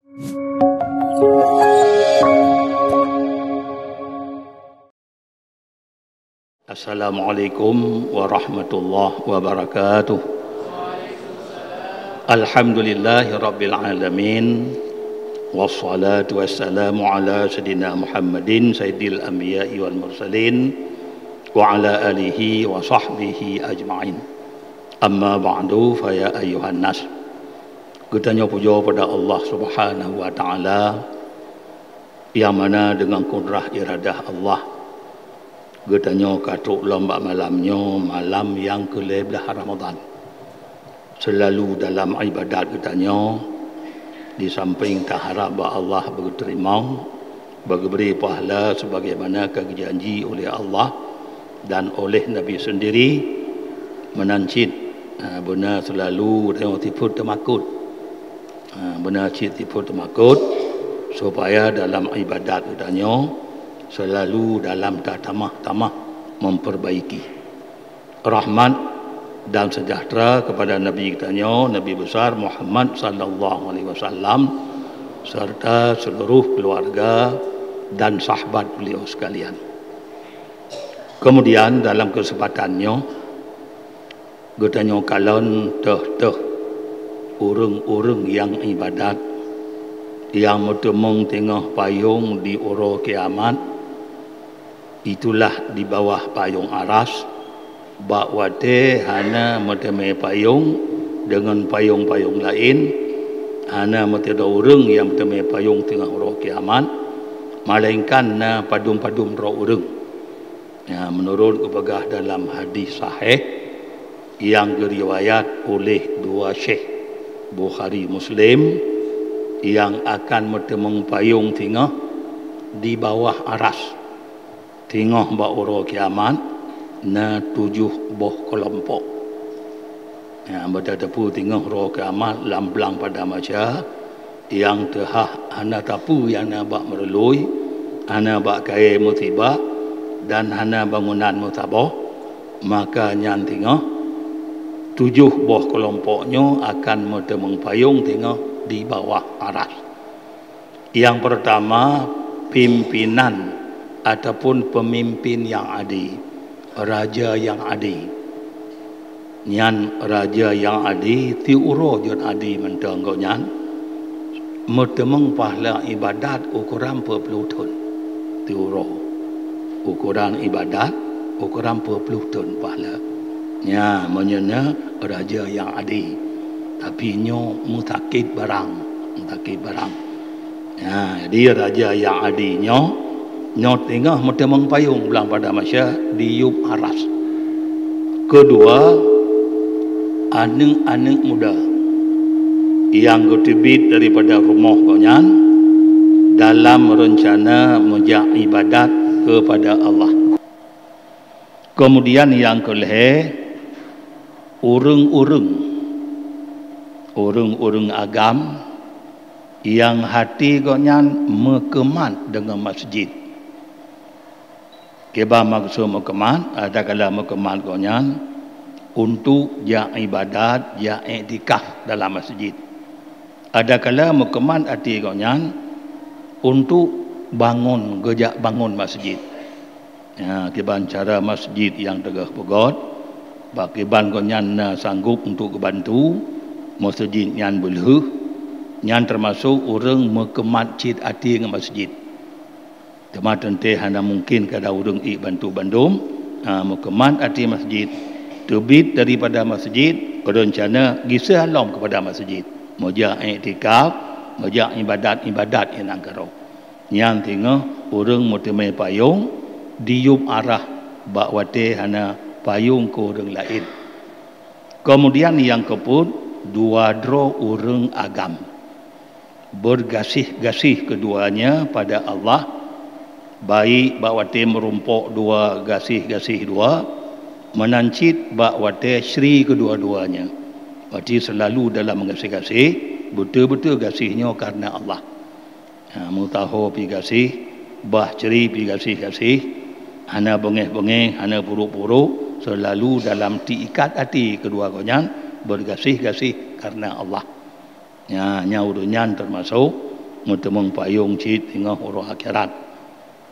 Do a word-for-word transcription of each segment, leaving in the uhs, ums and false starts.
Assalamualaikum warahmatullahi wabarakatuh. Alhamdulillahi rabbil alamin. Wassalatu wassalamu ala sayyidina Muhammadin sayyidil anbiya'i wal mursalin wa ala alihi wa sahbihi ajma'in. Amma ba'du, fa ya ayyuhan nas. Geutanyoe pujoe pada Allah Subhanahu wa Ta'ala, nyang mana deungon kudrah iradah Allah, geutanyoe ka trok lom bak malam nyoe, malam nyang keu lhèe blaih Ramadhan. Seulalu dalam ibadat geutanyoe, di samping taharab bak Allah beugeuteurimong, beugeubri pahala sebagaimana ka geujanji oleh Allah dan oleh Nabi sendiri, meunan cit, ha, beuna seulalu tanyoe sifeuet teumakot. Ha, beuna cit sifeuet teumakot, supaya dalam ibadat geutanyoe seulalu dalam tatamah-tamah memperbaiki. Rahmat dan sejahtera kepada Nabi geutanyoe, Nabi besar Muhammad sallallahu alaihi wasallam, serta seluruh keluarga dan sahabat beliau sekalian. Kemudian, dalam kesempatan nyoe, geutanyoe kalon teuh-teuh ureuëng-ureuëng nyang ibadat, nyang meuteumong teungoh payong di uroe kiamat, itulah di bawah payong aras, bak watée hana meuteumé payong deungon payong-payong laén, hana meuteudroe ureuëng nyang meuteumé payong teungoh uroe kiamat, malaénkan na padum-padum droe ureuëng. Ya, meunurot geupeugah dalam hadis sahih nyang geuriwayat oleh dua syekh, Bukhari Muslim, nyang akan meuteumong payong teungoh di bawah aras. Teungoh bak uroe kiamat na tujoh boh keulompok. Ya, beutateupeue teungoh uroe kiamat lam blang padang mahsyar, nyang teuhah hana tapeue nyang na bak meureuloe, hana bak kayée meusibak, dan hana bangunan meusaboh, maka nyan teungoh tujoh boh keulompok nyoe akan meuteumong payong teungoh di bawah aras. Nyang peurtama, pimpinan ataupun peumimpin nyang ade, raja nyang ade. Nyan raja nyang ade, siuroe jeuet ade mantong gobnyan, meuteumong pahala ibadat ukoran peuet ploh thon. Siuroe. Ukoran ibadat, ukoran peuet ploh thon pahala. Nya, meunyoe na raja nyang ade. Tapi nyoe meusakét barang, meusakét barang. Ha, jadi raja nyang ade nyoe, nyoe teungoh meuteumong payong blang padang mahsyar di yup aras. Keudua, aneuëk-aneuëk muda nyang geuteubiet daripada rumoh gobnyan dalam reuncana meujak ibadat keupada Allah. Keumudian nyang keulhée, ureuëng-ureuëng, ureuëng-ureuëng agam nyang hati gobnyan meukeumat deungon masjid. Kiban maksud meukeumat, adakala meukeumat gobnyan untuk jak ibadat, jak iktikaf dalam masjid. Adakala meukeumat até gobnyan untuk bangon, geujak bangon masjid. Ya, kiban cara masjid nyang teungoh peugöt, bak kiban gobnyan na sanggob untuk geubantu, masjid nyan beulheueh, nyan teumasok ureuëng meukeumat cit até ngon masjid. Teuma teuntée hana mungken kada ureuëng ék bantu bandum, ha, meukeumat até masjid, teubiet daripada masjid, beureuncana gisa lom keupada masjid, meujak iktikaf, meujak ibadat-ibadat nyang na keudroe. Nyan teungoh ureuëng meuteumé payong di yup aras bak watée hana payong keu ureuëng laén. Keumudian nyang keupeuet, dua droe ureuëng agam beurgaséh-gaséh keuduanya pada Allah, baik bak watée meurumpok dua gaséh-gaséh dua, meunan cit bak watée sri keudua-duanya. Berarti seulalu dalam meugaséh-gaséh, beutôi-beutôi gaséh nyoe kareuna Allah. Ha, meusaho pih gaséh, bah sri pih gaséh-gaséh, hana beungéh-beungéh, hana purôk-purôk, seulalu dalam teuikat até keudua gobnyan beurgaséh-gaséh kareuna Allah. Nya, nya ureuëng nyan teumasok Meuteumong payong cit singoh uroe akhirat.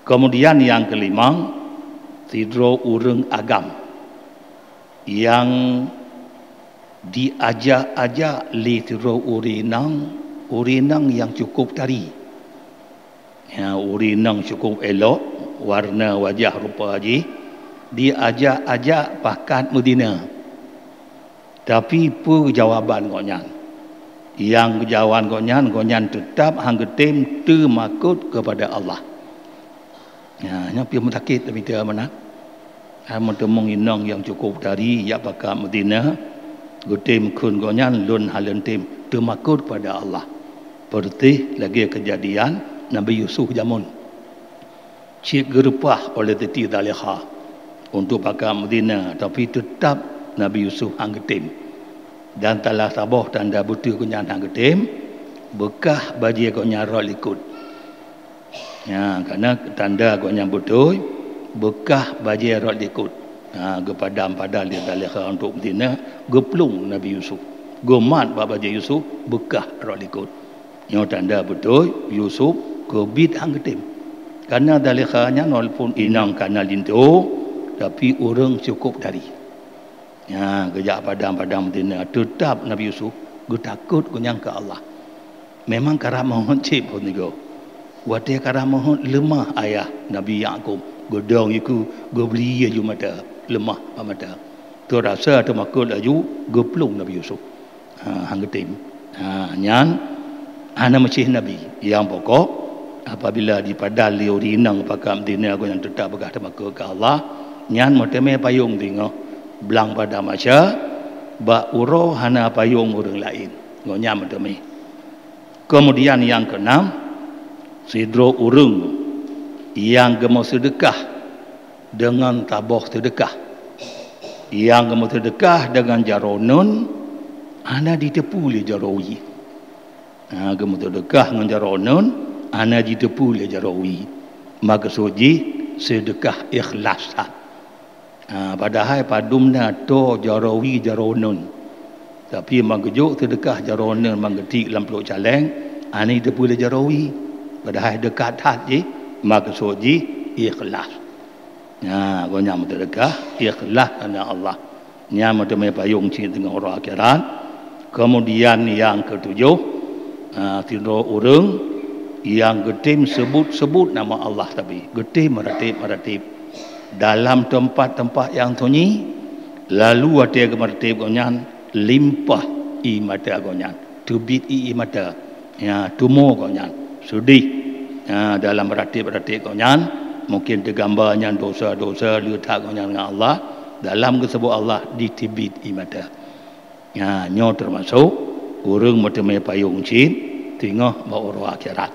Kemudian nyang keulimong, sidroe ureuëng agam nyang diajak-ajak lé sidroe ureuëng inong, ureuëng inong nyang cukup tari. Ya, ureuëng inong cukup elok, warna wajah rupa jih, diajak-ajak pakat meuzina. Tapi peue jawaban gobnyan? Nyang jawaban gobnyan, gobnyan teutab han geutem teumakot keupada Allah. Ya, nyoe pih meusakét tamita meunan. Hai meuteumong inong nyang cukup tari, jak pakat meuzina, geutem kheun gobnyan lôn hana lôn tem teumakot keupada Allah. Peureutéh lagée keujadian Nabi Yusuf jameun. Cit geureupah oleh Siti Zaleha untuk pakat meuzina, tapi teutab Nabi Yusuf han geutem. Dan salah saboh tanda beutôi gobnyan han geutem, beukah bajée gobnyan rot likot. Ya, karena tanda gobnyan beutôi, beukah bajée rot likot. Ha, geupadam-padam lé Zaleha untuk meuzina, geuplueng Nabi Yusuf. Geumat bak bajée Yusuf, beukah rot likot. Nyoe tanda beutôi Yusuf keubiet han geutem. Karena Zaleha nyan walaupun inong kana linto, tapi ureuëng cukup tari. Ya, geujak padam-padam meuzina, teutab Nabi Yusuf geutakot gobnyan keu Allah. Memang karab meuheuét cit phon sigoe. Watée karab meuheuét leumah ayah Nabi Yakub, geudong iku geubri laju mata, leumah bak mata. Teurasa teumakot laju geuplueng Nabi Yusuf. Ha, han geutem. Ha, nyan hana meucéh Nabi. Nyang pokok, apabila dipadam lé ureuëng inong pakat meuzina gobnyan teutab beukah teumakot keu Allah, nyan meuteumé payong singoh blang padam asya, bak uroe hana payong ureuëng laén. Gobnyan meuteumé. Kemudian nyang keenam, sidroe ureuëng nyang geumeuseudeukah deungon saboh seudeukah. Nyang geumeuseudeukah deungon jaroe uneuen hana jiteupeue lé jaroe wie. Ha, geumeuseudeukah ngon jaroe uneuen hana jiteupeue lé jaroe wie. Meukeusut jih seudeukah ikhlas that. Ha, padahai padum na toe jaroe wie jaroe uneuen. Tapi meugeujok seudeukah jaroe uneuen meugeutiek lam plôk caléng, hana jiteupeue lé jaroe wie. Padahai deukat that jih, meukeusut jih ikhlas. Nyan, gobnyan meuseudeukah ikhlas karena Allah. Nyan meuteumé payong cit teungoh uroe akhirat. Kemudian nyang keutujoh, ha, sidroe ureuëng nyang geutem seubut-seubut nama Allah, tapi geutem meuratéb-meuratéb. Dalam teumpat-teumpat nyang sunyi, lalu watée geumeuratéb gobnyan, limpah ie mata gobnyan, teubiet ie mata. Ya, tumo gobnyan, seudeh. Ya, dalam ratéb-ratéb gobnyan, mungken teugamba nyan dosa-dosa leutak gobnyan ngon Allah, dalam geuseubut Allah diteubiet ie mata. Ya, nyoe teumasok ureuëng meuteumé payong cit teungoh bak uroe akhirat.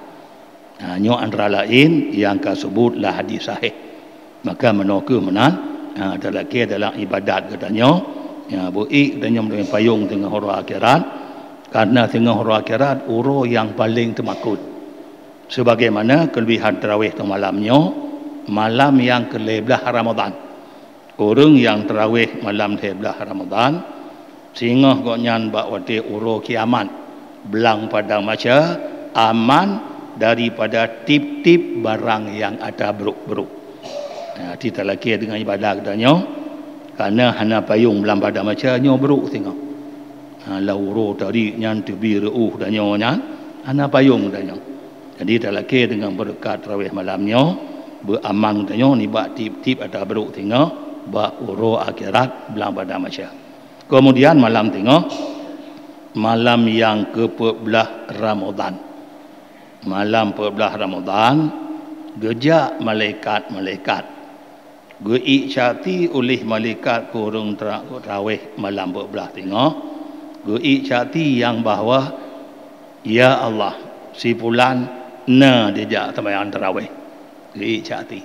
Ha, nyoe antara laén nyang ka seubut lam hadis sahih. Maka meunoe kheueh meunan, ha, talakée dalam iébadat geutanyoe, ya, beu ék geutanyoe meuteumé payong teungoh uroe akhirat, karena teungoh uroe akhirat uroe nyang paleng teumakot. Sebagaimana keuleubehan tarawih teungoh malam nyoe, malam nyang keulhée blaih Ramadhan. Ureuëng nyang tarawih malam lhée blaih Ramadhan, singoh gobnyan bak watée uroe kiamat, blang padang mahsyar, aman daripada tieb-tieb barang nyang atra brok-brok. Nah, ci talakée deungon iébadat geutanyoe, karena hana payong blang padang mahsyar nyoe brok singoh. Ha, lam uroe tadi nyan teubiet reuôh tanyoe nyan, hana payong tanyoe. Jadi talakée deungon beureukat tarawih malam nyoe, beu aman tanyoe nibak tieb-tieb atra brok singoh bak uroe akhirat blang padang mahsyar. Kemudian malam singoh, malam nyang keupeuet blaih Ramadhan. Malam peuet blaih Ramadhan, geujak malaikat-malaikat. Geuék cati uléh malaikat keu ureuëng tra-, tarawih malam peuet blaih singoh, geuék cati nyang bahwa, "Ya Allah, si pulan na dijak seumayang tarawih." Geuék cati.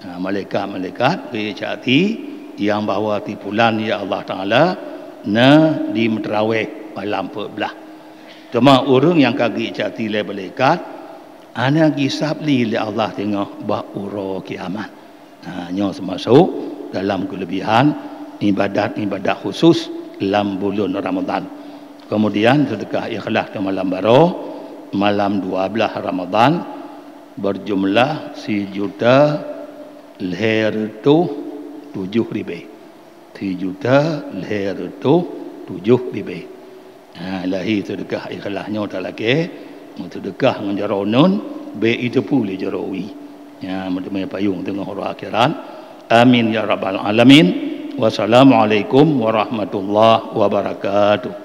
Ha, malaikat-malaikat geuék cati nyang bahwa si pulan, ya Allah Taala, na jimeutarawih malam peuet blaih. Teuma ureuëng nyang ka geuék cati lé malaikat, hana jihisab lé, lé Allah singoh bak uroe kiamat. Ha, nyoe teumasok dalam keuleubehan iébadat-iébadat khusus lam buleuen Ramadhan. Kemudian seudeukah ikhlas keu malam baroe, malam dua belas Ramadan, berjumlah sijuta lhèe reutôh tujoh ribèe. Sijuta lhèe reutôh tujoh ribèe. Ha, lahé seudeukah ikhlas nyoe talakèe, seudeukah ngon jaroe ngon, bèk jiteupeue lé jaroe wie. Ha, meuteumèe payong teungoh uroe akhirat. Amin ya rabbal alamin. Wassalamualaikum warahmatullahi wabarakatuh.